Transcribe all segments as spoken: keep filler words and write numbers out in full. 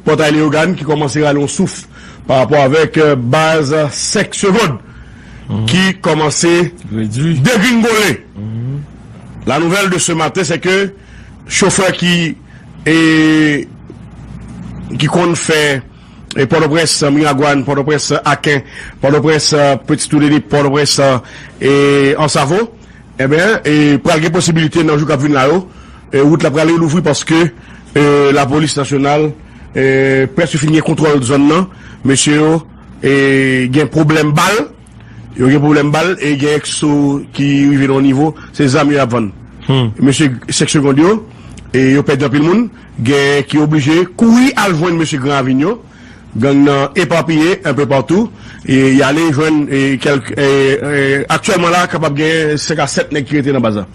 Pòtay Leyogàn ki kòmanse rale yon souf pa rapò avèk, euh, baz Sèk Segond ki kòmanse degringole. La nouvelle de ce matin, c'est que chofè ki, e, ki konn fè, e, Pòtoprens, Miragwàn, Pòtoprens, Aken, Pòtoprens, Petit Toudelit, Pòtoprens, e, Ansavo, ebyen, e, pral gen posibilite nan jou k ap vin la yo, e, wout la pral relouvri paske, e, lapolis nasyonal, e, prèske fin gen kontwòl zòn nan. Mesye yo, e, gen pwoblèm bal, yo gen pwoblèm bal e gen ekso ki rive nan yon nivo, se zam yo ap vann. Mesye Sèk Segond yo, e yo pèdi anpil moun, gen ki oblije kouri al jwenn mesye Gran Ravin yo. Gang nan epapiye enpe patou, e y ale jwenn, e, kèlk, e, e, aktyèlman la, kapab gen senk a sèt nèg ki rete nan baz la.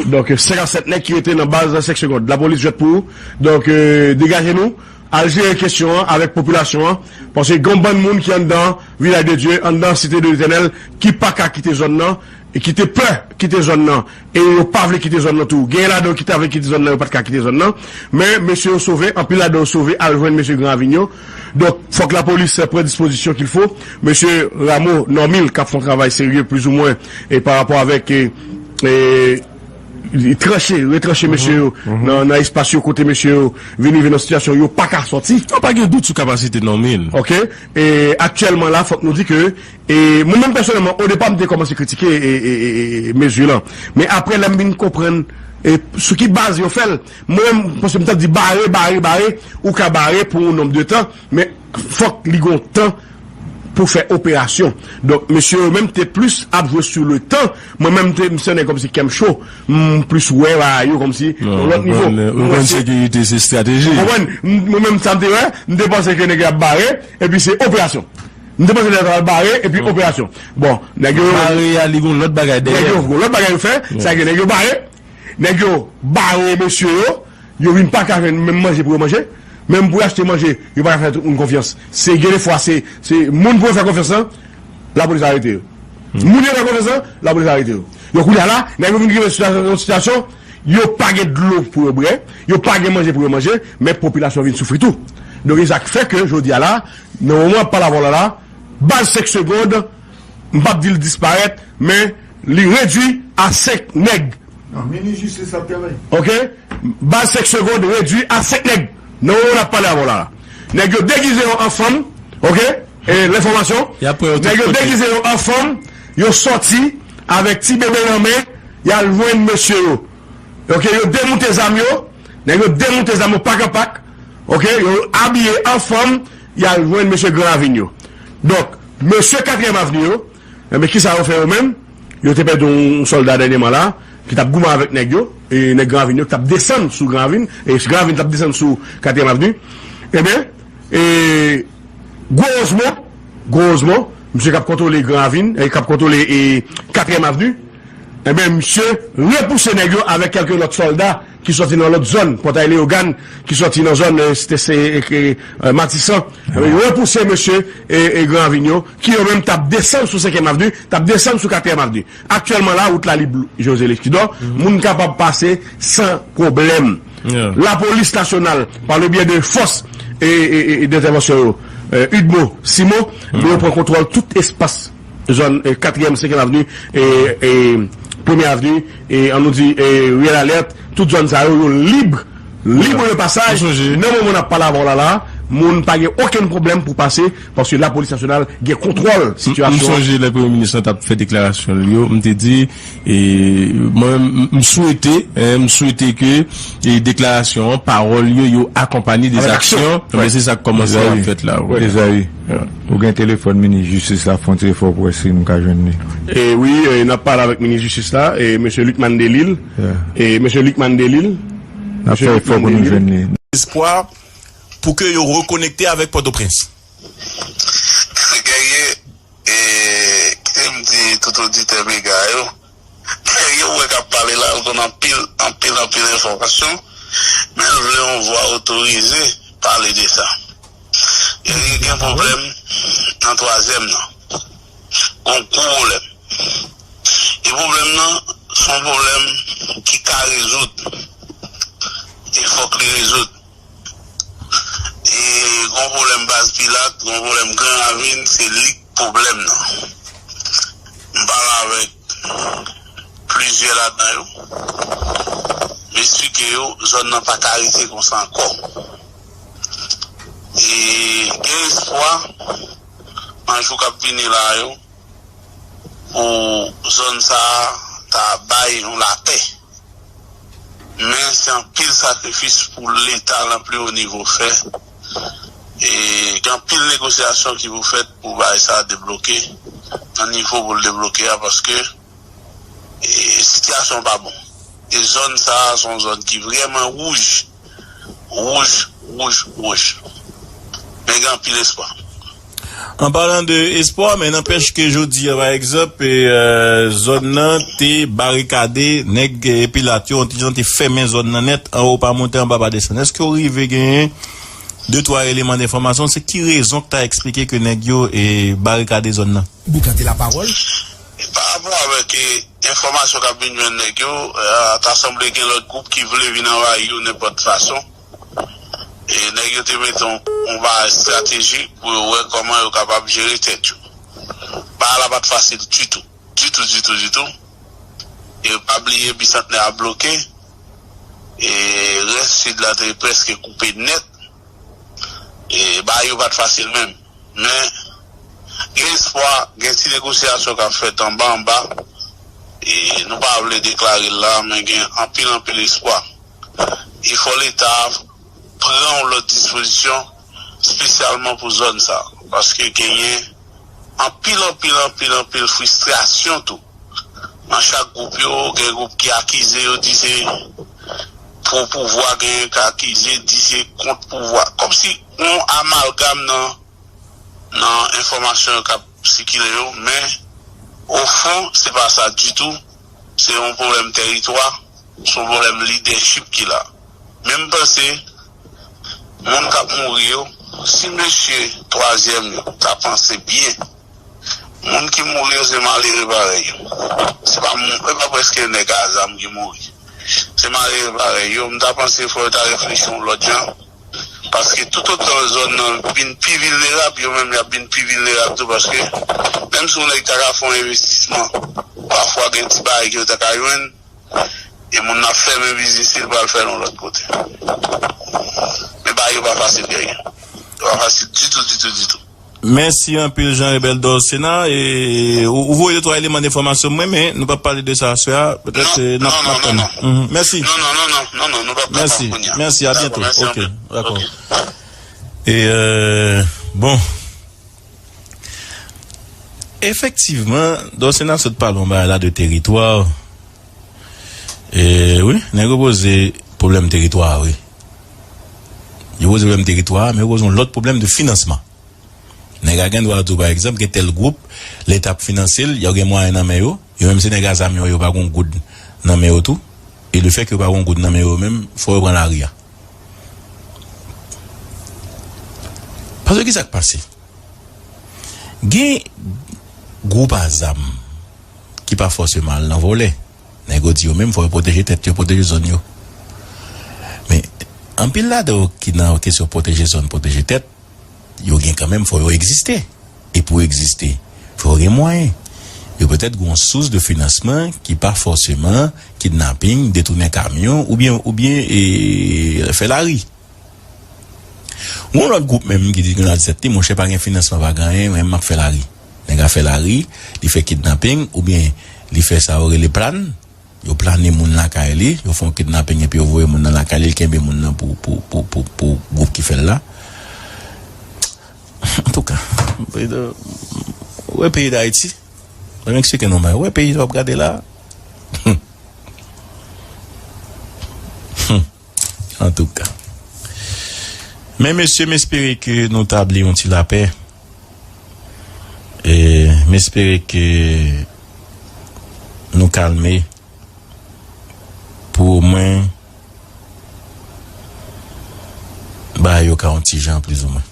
Donk, senk a sèt nèg ki rete nan baz Sèk Segond. Lapolis jwèt pou ou. Donk, e, degaje nou. Al jere kesyon an avèk popilasyon an, paske gen yon bann moun ki anndan Vilaj de Dye, anndan Site de Letènèl, ki pa ka kite zòn nan, e ki te pè kite zòn nan, e yo pa vle kite zòn nan tou. Gen ladan yo ki ta vle kite zòn nan, yo pa t ka kite zòn nan. Men mesye yo sove, anpil ladan yo sove, al jwenn mesye Gran Ravin yo. Donk, fòk lapolis pran dispozisyon qu'il faut. Mesye Rameau Normil, k ap fè yon travay serye, plizoumwen, e pa rapò avèk, e, e, tranche, retranche mesye yo nan, nan espas yo kote mesye yo vin rive nan sitiyasyon yo pa ka sòti. Yo pa gen dout sou kapasite Normil. Ok? E aktyèlman la, fòk nou di ke, e mwen menm pèsonèlman, odepa m te kòmanse kritike, e, e, e, e, mezi lan. Men apre, lè m vin konprann, e, sou ki baz yo fè l, mwen menm, paske m t ap di bare, bare, bare, ou ka bare pou yon nonb de tan, men fòk li gon tan pou fè operasyon. Donk, mesye yo menm te plis ap jwe sou le tan. Mwen menm, te, m se nèg kòmsi kè m cho. M plis wè bagay yo kòmsi yon lòt nivo. Ou konn sekirite se estrateji. Ou konprann? M- Mwen menm, sa m te wè, m te panse ke nèg yo ap bare, epi se operasyon. M te panse nèg yo ap bare, epi operasyon. Bon, nèg yo. Bare a, li gon lòt bagay dèyè. Nèg yo gon lòt bagay yo fè, sa ke nèg yo bare. Nèg yo bare mesye yo, yo vin pa ka jwenn menm manje pou yo manje. Menm pou yo achte manje, yo pa ka fè tout moun konfyans. Se gen de fwa, se, se moun pou yo fè konfyans lan, lapolis arete yo. Moun yo fè konfyans lan, lapolis arete yo. Donk, kounye a la, nèg yo vin rive nan yon sitiyasyon, yo pa gen dlo pou yo bwè, yo pa gen manje pou yo manje, men popilasyon vin soufri tou. Donk, e sa k fè ke, jodi a la, nan moman ap pale avè w la la, baz Sèk Segond, m p ap di l disparèt, men li redui a senk nèg. Non, minis jistis ap travay. Ok? Baz Sèk Segond redui a senk nèg. Nan moman n ap pale avè w la. Nèg yo degize yo an fanm. Ok? E lenfòmasyon. Nèg yo degize yo an fanm. Yo sòti avèk ti bebe nan men. Y al jwenn mesye yo. Ok? Yo demoute zam yo. Nèg yo demoute zam yo pak an pak. Ok? Yo abiye an fanm. Y al jwenn mesye Gran Ravin yo. Donk, mesye Katriyèm Avni yo, enben, kisa yo fè yo menm? Yo te pèdi yon sòlda dènyèman la, ki t ap goumen avèk nèg yo, e nèg Gran Ravin yo, ki t ap desann sou Gran Ravin, e Gran Ravin t ap desann sou Katriyèm Avni. Enben, e, gwozman, gwozman, misye k ap kontwole Gran Ravin, e k ap kontwole, e, Katriyèm Avni, enben, misye repouse nèg yo avèk kèlke lòt sòlda ki sòti nan lòt zòn, Pòtay Leyogàn, ki sòti nan zòn, e, Site Se-, e, e, e, Matisan. Enben, yo repouse mesye, e, e, Gran Ravin yo, ki yo menm t ap desann sou Senkyèm Avni, t ap desann sou Katriyèm Avni. Aktyèlman la, wout la lib, José Leskidò, moun kapab pase san pwoblèm. Lapolis nasyonal, pa le byen de fòs e, e, e, e dentèvansyon yo, e, UDMO, CIMO, yo pran kontwòl tout espas zòn, e, Katriyèm, Senkyèm Avni, e, e, Premye Avni, e, an nou di, e, Riyèl Alèt, tout zòn sa yo, yo lib, lib de pasaj. Nan moman n ap pale avè w la la, moun pa gen okenn pwoblèm pou pase, paske lapolis nasyonal gen kontwòl sitiyasyon an. M sonje lè Premye Minis lan t ap fè deklarasyon l yo, m te di, e, mwen, m, m swete, en, m swete ke, e, deklarasyon an, pawòl yo, yo akonpanye de zaksyon. Men se sa k kòmanse ap fèt la. Ezayi, ou gen telefòn minis jistis la, fè yon ti efò pou wè si nou ka jwenn li. E wi, e, n ap pale avèk minis jistis la, e, mesye Lucmane Delille. E, mesye Lucmane Delille. N ap fè efò pou nou jwenn li. Espwa pou ke yo rekonekte avèk Pòtoprens. Gèye, e, kite m di tout oditè Mega yo, gèye ou wè k ap pale la, l konn anpil, anpil, anpil enfòmasyon, men l vle yon vwa otorize pale de sa. Gèye gen pwoblèm nan twazyèm nan. Gon gwo pwoblèm. E pwoblèm nan, se yon pwoblèm ki ka rezoud. E fòk li rezoud. E Yon pwoblèm Baz Pilat, yon pwoblèm Gran Ravin, se li k pwoblèm nan. M pale avèk plizyè ladan yo. M eksplike yo, zòn nan pa ka rete konsa ankò. E gen espwa, nan jou k ap vini la yo, pou zòn sa a ta bay yon lapè. Men se anpil sakrifis pou Leta nan pli wo nivo fè. E gen anpil negosyasyon ki pou fèt pou bagay sa a debloke nan nivo pou l debloke a, paske e, sitiyasyon pa bon. E zòn sa a se yon zòn ki vrèman wouj. Wouj, wouj, wouj. Men gen anpil espwa. An palan de espwa, men nanpèch ke jodi a, pa egzanp, e, e, zòn nan te barikade, nèg, e, Pilat yo, yon ti jan te fèmen zòn nan nèt, anwo pa monte, anba pa desann. Èske w rive genyen de twa eleman de enfòmasyon? Se ki rezon k ta eksplike ke nèg yo, e, barikade zòn nan? Boukan di lapawòl. Pa rapò avèk, e, enfòmasyon k ap vin jwenn nèg yo, e, ta sanble gen lòt gwoup ki vle vin anvayi yo nenpòt fason. E nèg yo te mete yon, yon bagay estratejik pou yo wè kòman yo kapab jere tèt yo. Bagay la pa t fasil ditou. Ditou, ditou, ditou. E pa bliye Bisantnè a bloke. E rès sid la te prèske koupe nèt. E bagay yo pa t fasil menm. Men, gen espwa, gen ti negosyasyon k ap fèt anba anba. E nou pa vle deklare l la, men gen anpil, anpil espwa. E fò Leta pran yon lòt dispozisyon, espesyalman pou zòn sa. Paske genyen anpil, anpil, anpil, anpil fristrasyon tou. Nan chak gwoup yo, gen gwoup ki akize yo, di se pwo pouvwa, genyen ki akize, di se kont pouvwa. Kòmsi yon amalgam nan, nan enfòmasyon yo k ap sikile yo, men, ofon, se pa sa ditou. Se yon pwoblèm tèritwa, se yon pwoblèm lidèchip ki la. Men m panse, moun k ap mouri yo, si mesye twazyèm yo ta panse byen, moun ki mouri yo se malere parèy yo. Se pa moun, se pa prèske nèg a zam ki mouri. Se malere parèy yo. M ta panse fò yo ta reflechi yon lòt jan. Paske toutotan zòn nan vin pi vilnerab, yo menm y ap vin pi vilnerab tou, paske menm si yon nèg ta ka fè yon envestisman, pafwa gen ti bagay ke yo ta ka jwenn, e moun nan fèmen biznis li, li pral fè l yon lòt kote. Men bagay yo pa fasil genyen. Yo pa fasil ditou, ditou, ditou. Mèsi anpil, Jean Rebel Dorcena. E, ou, ou voye de twa eleman de enfòmasyon mwen, men nou p ap pale de sa aswè a. Petèt, non, e, n ap, non, n ap non, tann. Non, non. Mhm. Mèsi. Non, non, non, non, non, non, nou p ap, mèsi, mèsi, a byento. Dakò, mèsi anpil. Ok, dakò. Ok. E, e, bon. Efektivman, Dorcena sot pale yon bagay la de teritwa. E, wi, nèg yo poze pwoblèm teritwa, wi. Yo poze pwoblèm teritwa, men yo poze yon lòt pwoblèm de finansman. Nèg la gen dwa di w, pa egzanp, gen tèl gwoup, Leta ap finanse l, yo gen mwayen nan men yo, yo menm se nèg a zam yo, yo pa gon goud nan men yo tou. E lefètke yo pa gon goud nan men yo menm, fò yo pran lari a. Paske ki sa k pase? Gen gwoup a zam ki pa fòseman al nan vòlè. Nèg yo di yo menm fò yo pwoteje tèt yo, pwoteje zòn yo. Men, anpil ladan yo ki nan kesyon pwoteje zòn, pwoteje tèt, yo gen kanmenm, fò yo egziste. E pou yo egziste, fò yo gen mwayen. Yo petèt gen yon sous de finansman ki pa fòseman kidnaping, detounen kamyon, oubyen, oubyen, e, fè lari. Gon lòt gwoup menm ki di, ki nan tèt li, monchè, pa gen finansman, pa gen anyen, mwen menm m ap fè lari. Nèg la fè lari, li fè kidnaping, oubyen li fè sa yo rele plan. Yo plane moun lakay li, yo fè yon kidnaping epi yo voye moun nan lakay li, li kenbe moun nan pou, pou, pou, pou, pou gwoup ki fè l la. Antouka, ou wè peyi Dayiti, mwen eksplike nou, mwen wè peyi w ap gade la. Antouka. Men mesye, m espere ke nou tabli yon ti lapè. E m espere ke nou kalme pou omwen bagay yo ka yon ti jan plizoumwen.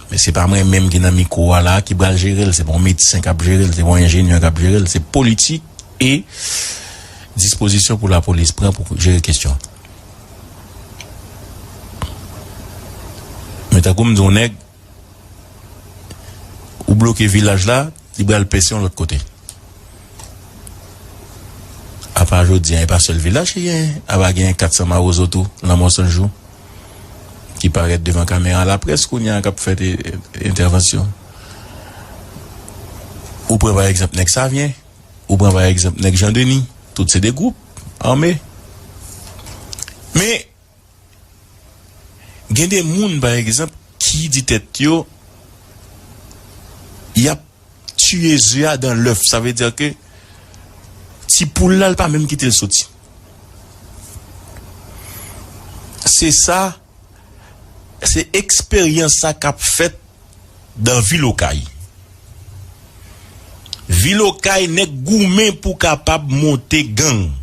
Men se pa mwen menm ki nan mikwo a la ki pral jere l, se pa yon medsen k ap jere l, se pa yon enjenyè k ap jere l, se politik e dispozisyon pou lapolis pran pou jere kesyon an. Men tankou m di yon nèg, Bloke vilaj la, li pral pèse yon lòt kote. Apa jodi a, e pa sèl vilaj ki genyen. Apa genyen kat san mawozo tou, Lanmò San Jou, ki parèt devan kamera laprès kounye a, k ap fè te, entèvansyon. Ou pran pa egzanp nèg Savyen, ou pran pa egzanp nèg Jan Deni, tout se de gwoup ame. Men, gen de moun, pa egzanp, ki di tèt yo, y ap tiye ze a dan lèf. Sa vle di ke ti poul la, l pa menm kite l soti. Se sa, se eksperyans sa k ap fèt dan vil Okay. Vil Okay, nèg goumen pou kapab monte gang.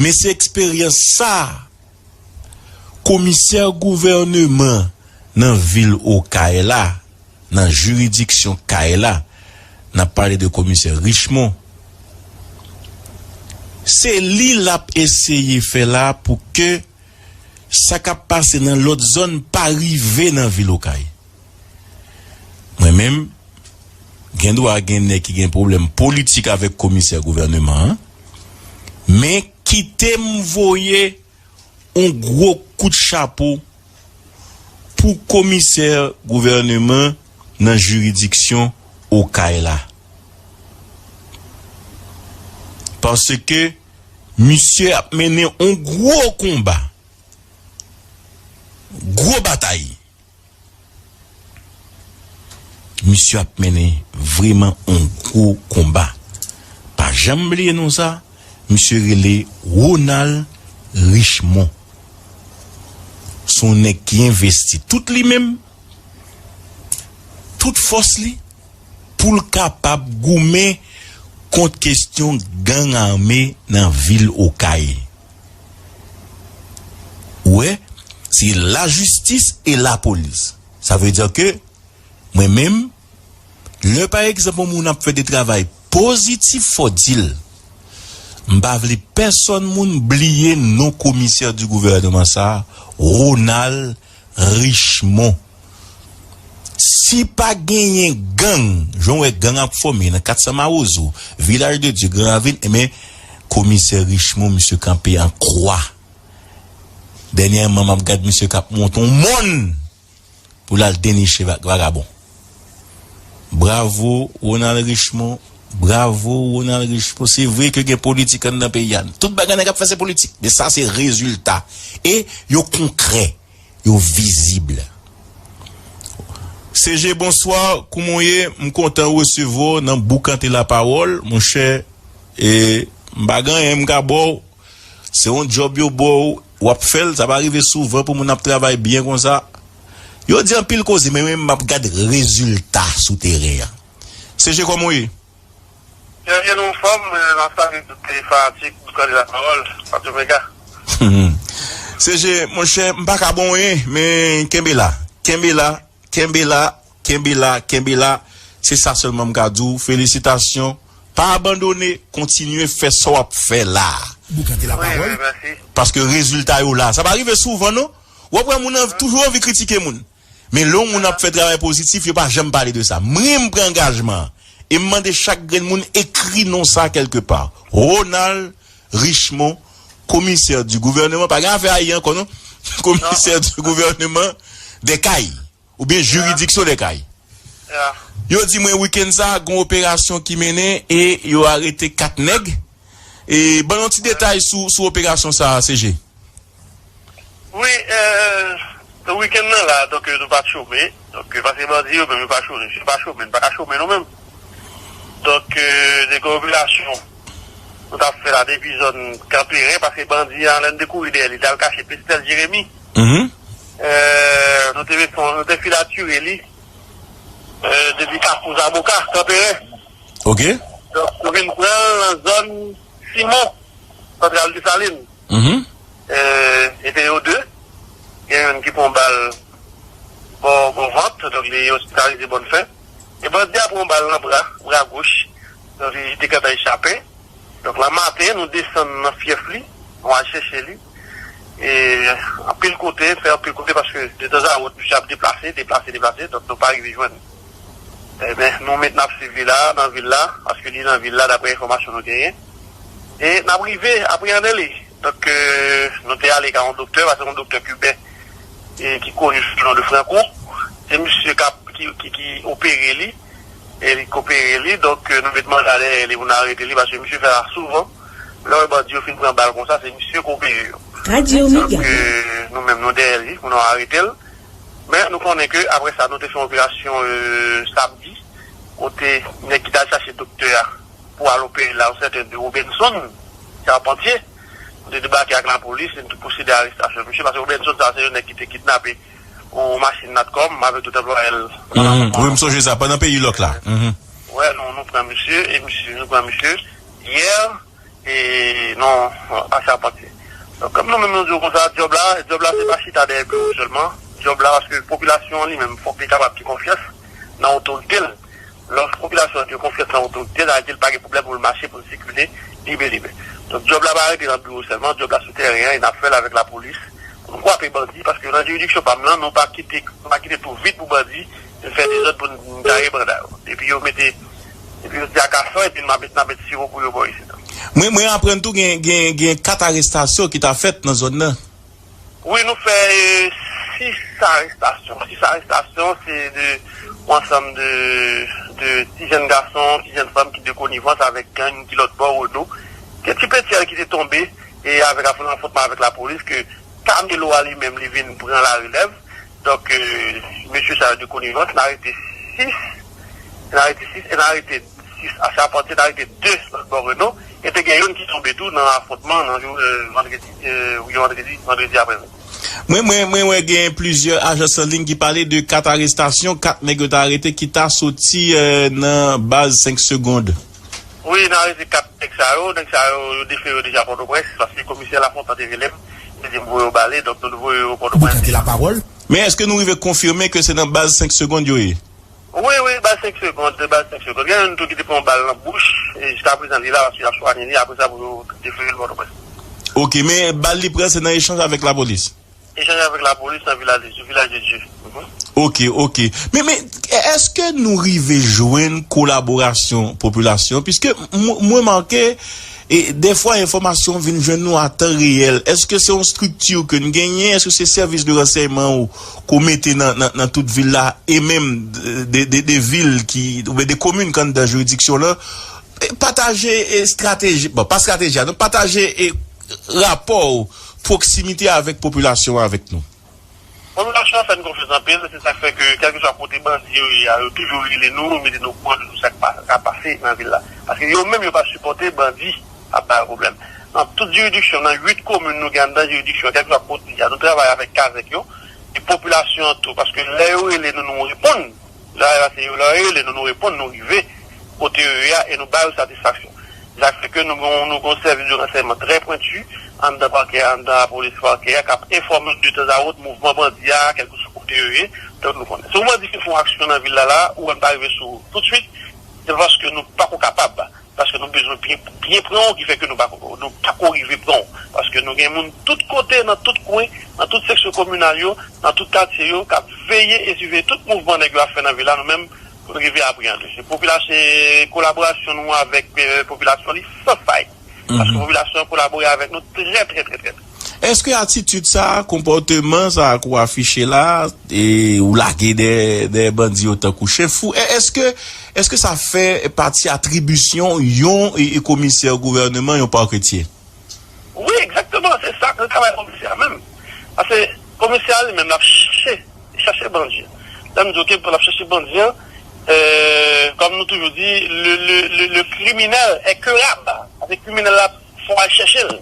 Men se eksperyans sa komisè gouvèneman nan vil Okay la, nan jiridiksyon Kay la, n ap pale de komisè Richemond, se li l ap eseye fè la pou ke sa k ap pase nan lòt zòn pa rive nan vil Okay. Mwen menm, gen dwa gen nèg ki gen pwoblèm politik avèk komisè gouvèneman an, men kite m voye yon gwo kout chapo pou komisè gouvèneman nan jiridiksyon Okay la. Paske misye ap mennen yon gwo konba, gwo batay. Misye ap mennen vrèman yon gwo konba. Pa janm bliye non sa, misye rele Ronald Richemond. Se yon nèg ki envesti tout li menm, tout fòs li, pou l kapab goumen kont kesyon gang ame nan vil Okay. Ou wè, se lajistis e lapolis. Sa vle di ke mwen menm, lè pa egzanp yon moun ap fè de travay pozitif, fò di l. M pa vle pèsonn moun bliye non komisè di gouvèneman sa, Ronald Richemond. Si pa genyen gang, jan w wè gang ap fòme nan kat san Mawozo, Vilaj de Dye, Gran Ravin, enben, komisè Richemond, misye kanpe an kwa. Dènyèman, m ap gad misye k ap monte yon mòn pou l al deniche va-, vagabon. Bravo, Ronald Richemond. Bravo, Ronald Richemond. Se vre ke gen politik anndan peyi a. Tout bagay nèg ap fè se politik. Men sa se rezilta. E yo konkrè. Yo vizib. C G, bonswa. Kouman w ye? M kontan resevwa w nan Boukante Lapawòl, monchè. E m pa gen anyen m ka ba w. Se yon djòb yo ba w, w ap fè l. Sa pa rive souvan pou moun ap travay byen konsa. Yo di anpil koze, men mwen, m ap gad rezilta sou teren an. C G, kòman w ye? Byen, byen, nou anfòm, euh, n ap salye tout fanatik Boukante Lapawòl, Patrick Omega. C G, monchè, m pa ka ba w anyen, men kenbe la. Kenbe la, kenbe la, kenbe la, kenbe la. Se sa sèlman m ka di w. Felisitasyon. Pa abandone, kontinye fè sa w ap fè la. Boukante Lapawòl. Wi, wi, mèsi. Paske rezilta yo la. Sa pa rive souvan, non. W ap wè moun an, toujou anvi kritike moun. Men lè yon moun ap fè travay pozitif, yo pa janm pale de sa. Mwen, m pran angajman an. E m mande chak grenn moun ekri non sa kèlkepa. Ronald Richemond, komisè di gouvèneman, pa gen afè ayi ankò non. Komisè di gouvèneman dè Kay, oubyen jiridiksyon dè Kay. Ya. Yo di mwen wikenn sa, gen yon operasyon ki mennen e yo arete kat nèg. E ban yon ti detay sou, sou operasyon sa, C G. Wi, euh, wikenn nan la, donk, euh, nou pa t chome. Donk, euh, paske bandi yo menm, yo pa chome, yo pa chome, nou pa ka chome nou menm. Donk, euh, gen yon operasyon nou t ap fè la depi zòn Kanperen, paske bandi a, lè n te kouri dèyè li, l al kache Pestèl Jeremi. Mhm. Euh, nou te met, nou te filatire li, euh, depi Kafou Zaboka, Kanperen. Ok. Donk, nou vin pran l nan zòn Simon, Santral Desalin. Mhm. Euh, e te yo de. Gen youn ki pran bal bò, bò vant, donk li ospitalize bòn fen. E bandi a pran bal nan bra, bra goch. Donk li te gentan echape. Donk lanmaten, nou desann nan fyèf li, nou al chèche li. E anpil kote, fè anpil kote, paske detanzawòt, misye ap deplase, deplase, deplase, donk nou pa rive jwenn li. Ebyen, nou met n ap swiv li la, nan vil la, paske li nan vil la, daprè enfòmasyon nou genyen. E n ap rive apreyande li. Donk, euh, nou te ale ka yon doktè, paske yon doktè kiben, e ki koni sou non de Franco. Se misye k ap, ki, ki, ki opere li, e li k opere li. Donk, euh, nou met manda dèyè li pou n arete li, paske misye fè sa souvan. Lè w wè bandi yo fin pran bal konsa, se misye k opere yo. Donk, euh, nou menm, nou dèyè li, pou nou arete l. Men, nou konnen ke apre sa, nou te fè yon operasyon, euh, samdi, kote nèg ki t al chache doktè a pou al opere la, yon sèten de Robenson Charpentier, nou te debake ak lapolis, e nou te pwosede a arestasyon misye, paske Robenson sa, se yon nèg ki te kidnape yon machin Natcom avèk tout anplwaye l. Wi, m sonje sa, pandan peyi lòk la. Wè, nou, nou pran misye, e misye, nou pran misye yè, e non, a Charpentier. Donk, kòm nou menm nou di w konsa, djòb la, djòb la se pa chita dèyè biwo sèlman. Djòb la, paske popilasyon an li menm, fòk li kapab gen konfyans nan otorite l. Lè popilasyon an gen konfyans nan otorite l, sa vle di l pa gen pwoblèm pou l mache, pou l sikile libe, libe. Donk, djòb la pa rete nan biwo sèlman, djòb la sou tèren an, e n ap fè l avèk lapolis, pou n kwape bandi, paske nan jiridiksyon pa m nan, nou pa kite, nou pa kite tou vid pou bandi vin fè dezòd pou n gaye banda yo. Epi yo mete, epi yo di akasan, epi n ap met, n ap met siwo pou yo bò isit. Mwen, mwen aprann tou gen, gen, gen kat arestasyon ki ta fèt nan zòn nan. Wi, nou fè, euh, sis arestasyon. Sis arestasyon, se de yon ansanm de, de ti jèn gason, ti jèn fanm ki de konivans avèk gang ki lòt bò, Renault. Gen ti petyèl ki te tonbe, e avèk afwontman avèk lapolis, ke Camelo a li menm, li vin pran larelèv. Donk, euh, mesye sa yo de konivans, n arete sis, n arete sis, e n arete sis a Charpentier, n arete de lòt bò Renault, e te gen youn ki tonbe tou nan afwontman nan jou, euh, vandredi, euh, wi, vandredi, vandredi aprèmidi. Mwen, mwen, mwen wè gen plizyè ajans an liy ki pale de kat arestasyon, kat nèg yo ta arete ki ta soti, euh, nan baz senk segonn. Wi, n arete kat nèg sa yo, nèg sa yo, yo defere yo deja Pòtoprens, paske komisè Lafontan te rele m, li di m voye yo bale, donk nou voye yo Pòtoprens. Ou tante lapawòl? Men èske nou rive konfime ke se nan baz senk segonn yo ye? Wi, wi, baz senk segonn, baz senk segonn. Gen youn tou ki te pran yon bal nan bouch, e jiskaprezan li la, paske y ap swanye li, apre sa pou yo defere l Pòtoprens. Ok, men bal li pran se nan echanj avèk lapolis? Echanj avèk lapolis nan Vilaj de, Vilaj de Dye. Mhm. Ok, ok. Men, men, èske nou rive jwenn kolaborasyon popilasyon? Piske m, m remake, e, dèfwa enfòmasyon vin jwenn nou a tan reyèl. Èske se yon estrikti ke n genyen? Èske se sèvis de ransèyman ou, ke w mete nan, nan, nan tout vil la, e menm de, de, de vil ki, oubyen de komin k anndan jiridiksyon lan? E, pataje, e, estrateji, bon, pa estrateji a, non, pataje, e, rapò w, pwoksimite avèk popilasyon an avèk nou. Popilasyon an fè n konfyans anpil, se sa k fè ke kèlkeswa kote bandi yo ye a, yo toujou rele nou, mete nou okouran de tout sa k pa, ka pase nan vil la. Paske yo menm yo pa sipòte bandi ap ba yo pwoblèm. Nan tout jiridiksyon, nan uit komin nou gen anndan jiridiksyon, kèlkeswa kote li ye a, nou travay avèk kazèk yo, e popilasyon an tou, paske lè yo rele nou, nou reponn. Lè yo rele nou, nou reponn, nou rive kote yo ye a e nou ba yo satisfaksyon. Sa k fè ke nou gon, nou gon sèvis de ransèyman trè pwenti anndan pakè a, anndan lapolis pakè a, k ap enfòme nou de tanzawòt mouvman bandi a, kèlkeswa kote yo ye, tank nou konnen. Si yon bandi fin fè yon aksyon nan vil la la, ou wè n pa rive sou ou toutswit, se paske nou pako kapab. Paske nou bezwen byen, byen pran w, ki fè ke nou pako, nou pako rive pran w. Paske nou gen moun tout kote, nan tout kwen, nan tout seksyon kominal yo, nan tout katye yo, k ap veye e siveye tout mouvman nèg yo ap fè nan vil la, nou menm, pou n rive apreyande. Se popilasyon, se kolaborasyon nou avèk, eh, popilasyon li san fay. Paske popilasyon an kolabore avèk nou trè, trè, trè, trè, trè. Èske atitid sa a, konpòteman sa a ke w afiche la, e ou lage dèyè, dèyè bandi yo tankou chen fou, e èske, èske sa fè pati atribisyon yon, e, e komisè gouvèneman, yon paketye? Wi, egzakteman, se sa, se travay komisè a menm. Paske komisè a li menm, l ap chache, chache bandi an. Lè m di w ke l ap chache bandi an, euh, kòm nou toujou di, le, le, le, le criminel est querrable. Paske kriminèl la, fò w al chèche l.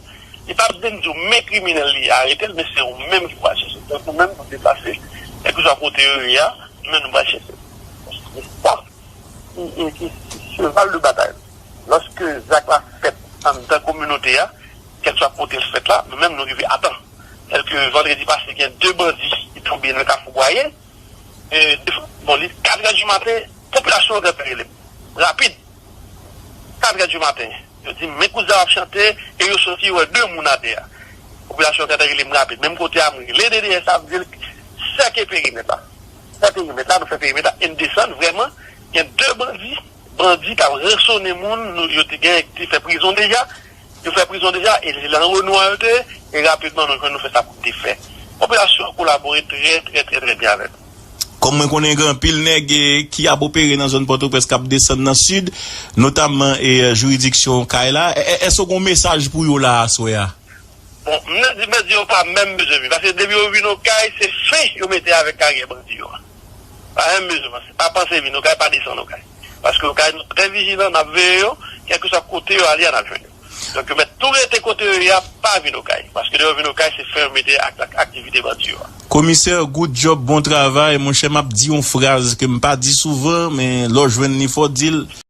Li p ap vin di w, men kriminèl li, arete l, men se ou menm ki pral chèche l. Donk, nou menm, nou deplase, kèlkeswa kote yo ye a, nou menm, nou pral chèche l. Se sa ki, ki, ki cheval de batay. Lòske zak la fèt anndan kominote a, kèlkeswa kote l fèt la, nou menm nou rive a tan. Tèlke vandredi pase, gen de bandi ki tonbe nan Kafou Bwaye. E, bon, li katrè di maten, popilasyon an gentan rele m. Rapid. Katrè di maten. Yo di m, men kout zam ap chante, e yo soti, yo wè de moun atè a. Popilasyon an gentan rele m rapid. Menm kote a, m rele D D S la, m di l, sèke perimèt la. Fè perimèt la, nou fè perimèt la, e n desann vrèman, Gen de bandi, bandi k ap ransonnen moun, nou, yo te gen, te fè prizon deja, yo fè prizon deja, e se nan Renwa yo te ye, e rapidman nou jwenn nou fè sa pou te fè. Popilasyon an kolabore trè, trè, trè, trè byen avè nou. Kòm mwen konnen gen anpil nèg eh, ki ap opere nan zòn Pòtoprens k ap desann nan sid, notamman eh, jiridiksyon Okay la, e- e- èske w gen yon mesaj pou yo la aswè a? Bon, m nan di bandi yo pa menm bezwen vin. Paske depi yo vin Okay, se fen yo mete avèk karyè bandi yo a. Pa menm bezwen panse. Pa panse vin Okay, pa desann Okay. Paske Okay, nou trè vijilan, n ap veye yo, kèlkeswa kote yo ale a, n ap jwenn yo. Donk, yo mèt tou rete kote yo ye a, pa vin Okay. Paske lè yo vin Okay, se fen yo mete ak, ak aktivite bandi yo a. Komisè, good job, bon travay. Monchè, m ap di yon fraz ke m pa di souvan, men lè w jwenn li, fò w di l.